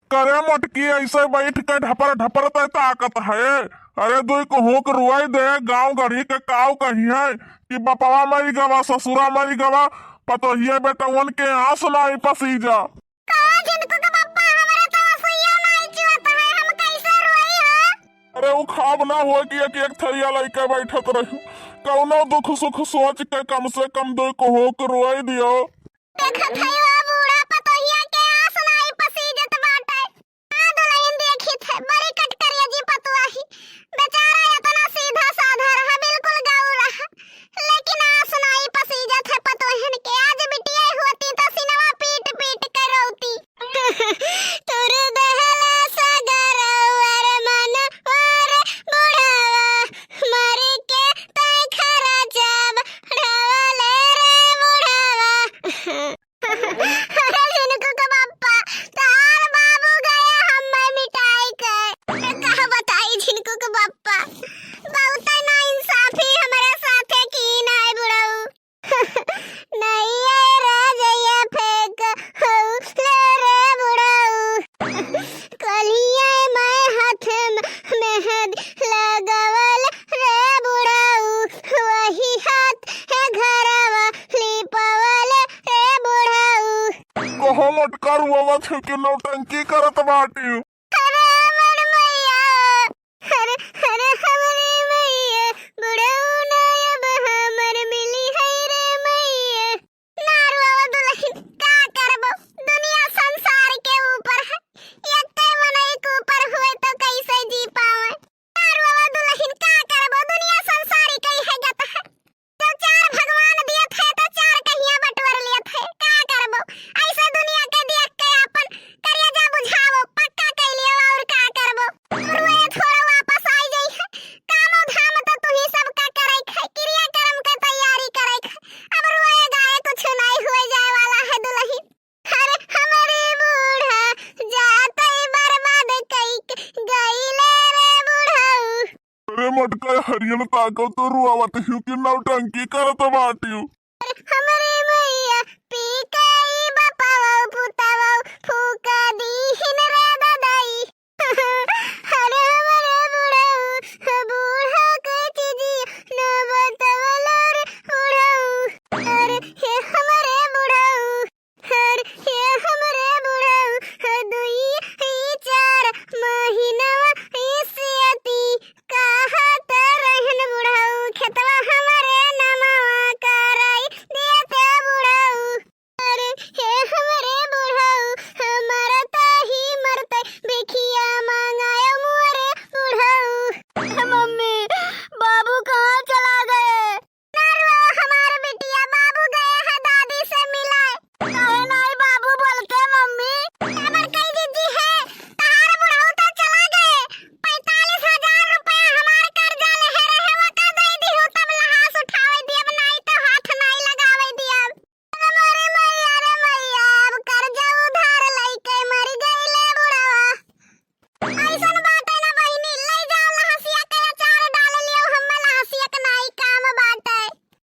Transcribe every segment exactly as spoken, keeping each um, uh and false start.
करे मोटकी, ऐसे बैठ के ढपर ढपर तै ताकत है। अरे दुई कुहूक रुआई दे, गाँव गढ़ी के काव कही है कि बपवा मरि गवा, ससुरा मरि गवा, पतोहिया बेटवन के आँस नाई पसीजा। का झिनकू के बप्पा, हमरे तो असुइया नाई चुअत है, हम कैसे रोई हो? अरे उ खाब ना हो कि एक एक थरिया लइके बैठत रहू। कौनो दुख सुख सोच के कम से कम दुई कुहूक रुआई दियो। देखत है वो बूढ़ा पतोहिया के आँस नाई पसीजत बाटे। हाँ दुलहिन देखित है, बड़ी कटकरिया जी पतोही। बेचारा एतना सीधा साधा रहा, बिल्कुल गऊ रहा, लेकिन आँस नाई पसीजत है पतोहन के। आज बिटिया होती तो सिनवा पीट पीट के रोती। तुर दहला सगरवा रे मनवा रे बुढ़ावा, मर के तै खरा जाब ढावले रे बुढ़ावा। अरे झिनकू के बप्पा, तहार बाबू गए हम्मे मिटाई के। का बताई झिनकू के बप्पा, बहुते नाइंसाफी हमरे साथे कीन है बुढ़ऊ। नैया राजैया फेंक हऊ ले रे बुढ़ऊ। कलिया मैं हाथ में मेहंदी लगवल रे बुढ़ऊ, वही हाथ है घरवा लिपवल रे बुढ़ऊ। कहो मोटका रुआवत हो कि नौटंकी करत बाटियो? अरे हमर मैया, अरे, अरे हमरे मैया, बुढ़ऊ ना अब हमर मिली है रे मैया। ना रुआवा दुलहिन, का करबो, दुनिया संसार के ऊपर है, एक्के मनई के ऊपर हुए तो कैसे जी पावे। ना रुआवा दुलहिन, का करबो, दुनिया संसारी कई है गत है। जब चार भगवान दियत है तो चार कहिया बटवर लियत है, का करबो, ऐसे दुनिया के देख के आपन करेजा बुझावो, पक्का कइ लियो, और का करबो। अब रोए थोड़ा वापस आई जाई है, कामो धाम तो तुही सबका करे है, क्रिया कर्म के तैयारी करे है। अब रोए गाए कुछ नहीं हुए जाए वाला है दुलहिन। अरे हमरे बूढ़ा जातई बर्बाद कई के गईले रे बुढ़ऊ। अरे मोटका हरियन ताको तो रुआवत हियो कि नौटंकी करत बाटियो। अरे हमरे मैया पी के ई बपवा पुतवा फूका दीहिन रे ददाई। अरे हमरे बुढ़ऊ, बूढ़ा के चीजी न बतवल रे बुढ़ऊ। अरे हे हमरे बुढ़ऊ, अरे हे हमरे बुढ़ऊ, दुई ई चार महीनवा ई सियती कहत रहन बुढ़ऊ, खेतवा हमरे नमवा कराई देते बुढ़ऊ। अरे हे हमरे बुढ़ऊ, मरता ही मरते बिखिया मांगायो मोरे बुढ़ऊ। मम्मी, बाबू कहाँ चला गए? ना रो हमार बिटिया, बाबू गए हैं दादी से मिलाए। काहे नाई बाबू बोलते मम्मी? हमर कई दीदी है, तहार बुढ़ऊ तो चला गए। पैंतालीस हजार रुपया हमार कर्जा लेहे रहे, ओका दे दिहु तब लहास उठावे दियब, नाई तो हाथ नाई लगावे दियब। अरे मोरे मैया रे मैया, अब कर्जा उधार लइके मर गईले बुढ़वा। अइसन बाटे ना बहिनी, ले जाओ लहसिया के अचार डाल लियो, हम्मे लहसिया के नाई काम बाटे।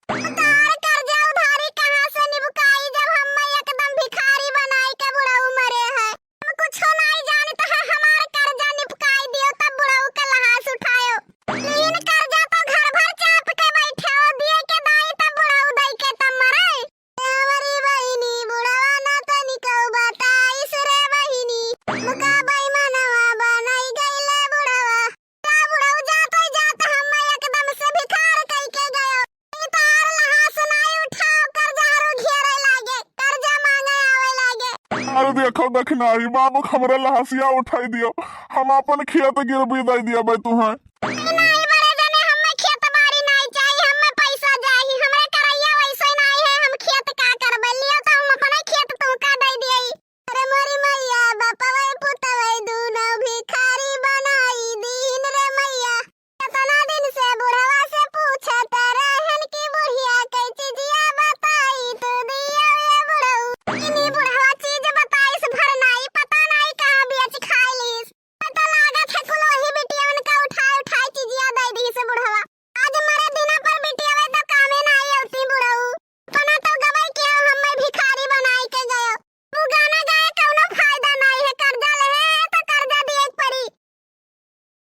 तोहार कर्जा उधारी कहाँ से निभुकाई, जब हम्मे एकदम भिखारी बनाई के बुढ़ऊ मरे है। हम कुछो नाई जानत है, हमार कर्जा निभुकाई दियो, तब बुढ़ऊ के लहास उठायो। लेकिन कर्जा तो घर भर चाप के बैठे हो, दिए के दाई तब बुढ़ऊ दई के तब मरे। हमरी बहिनी बुढ़वा ना तनिको बताइस रे बहिनी, मुका बेईमानवा बनाई गईले बुढ़वा। का बुढ़ऊ जात ही जात हम्मे एकदम से भिखार कई के गयो। ई तार लहास नाई उठाओ, कर्जा हरू घेरे लागे, कर्जा मांगे आवे लागे। अरे देखो दखिनाही, बाबू हमरे लहसिया उठाई दियो, हम अपन खेत गिरवी दे दिया बे तुहें। ना